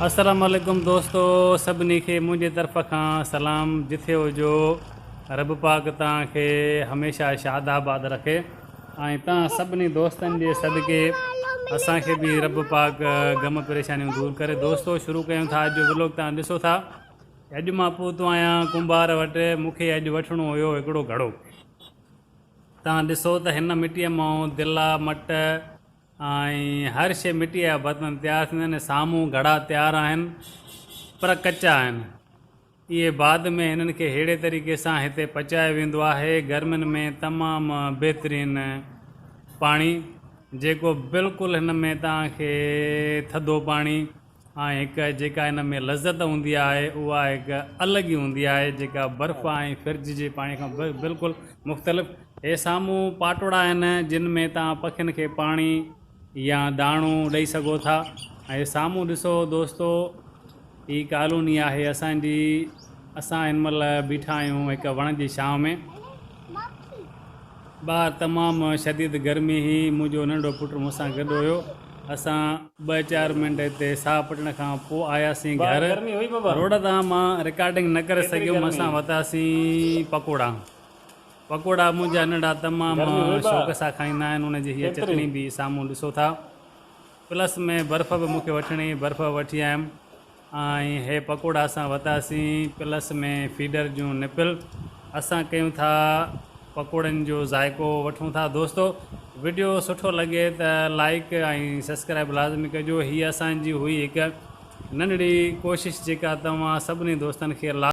السلام عليڪم دوستو سڀني کي منهنجي طرف کان سلام جٿي هجو رب پاڪ توهان کي هميشه شاد آباد رکي ۽ توهان سڀني دوستن جي صدقي اسان کي به رب پاڪ غم پريشانيون دور ڪري دوستو شروع ڪيون ٿا اڄ جو ولوگ توهان ڏسو ٿا اڄ مان پهتو آهيان ڪنڀار وٽ مون کي اڄ وٺڻو هيو هڪڙو گهڙو توهان ڏسو ته هن مٽيء مان دلا مٽ ۽ هر شيء مٽيء جا برتن تيار ٿيندا آهن. سامهون گهڙا تيار آهن پر ڪچا آهن. اهي بعد ۾ هنن کي ههڙي طريقي سان هتي پچايو ويندو آهي. گرمين ۾ تمام بهترين پاڻي جيڪو بلڪل هن ۾ توهان کي ٿڌو پاڻي ۽ هڪ جيڪا هن ۾ لذت هوندي آهي اها هڪ الڳ ئي هوندي آهي جيڪا برف ۽ فرج جي پاڻي کان بلڪل مختلف. هي سامهون پاٽوڙا آهن جن ۾ توهان پکين کي پاڻي يا داڻو ڏئي سگهو ٿا ۽ سامهون ڏسو دوستو هي ڪالوني آهي اسان جي اسان هن مهل بيٺا آهيون هڪ وڻ جي ڇانو ۾. ٻاهر تمام شديد گرمي هئي. منهنجو ننڍو پٽ مون سان گڏ هيو. اسان ٻه چار منٽ هتي ساهه پٽڻ کان پوء آياسين گهر. روڊ تان مان رڪارڊنگ نه ڪري سگهيم. اسان ورتاسين پڪوڙا. پڪوڙا منهنجا ننڍا تمام شوق سان کائيندا آهن. ان جي هيء چٽڻي به سامهون ڏسو ٿا. پلس ۾ برف به مون کي وٺڻي هئي. برف به وٺي آيم. ۽ هي پڪوڙا اسان وتاسين پلس ۾ فيڊر جون نپل اسان ڪيون ٿا پڪوڙن جو ذائقو وٺون ٿا دوستو وڊيو سٺو لڳي ته لائيڪ ۽ سسڪرائب لازمي ڪجو هي اسان جي هئي هڪ ننڍڙي ڪوشش جيڪا توهان سڀني دوستن کي.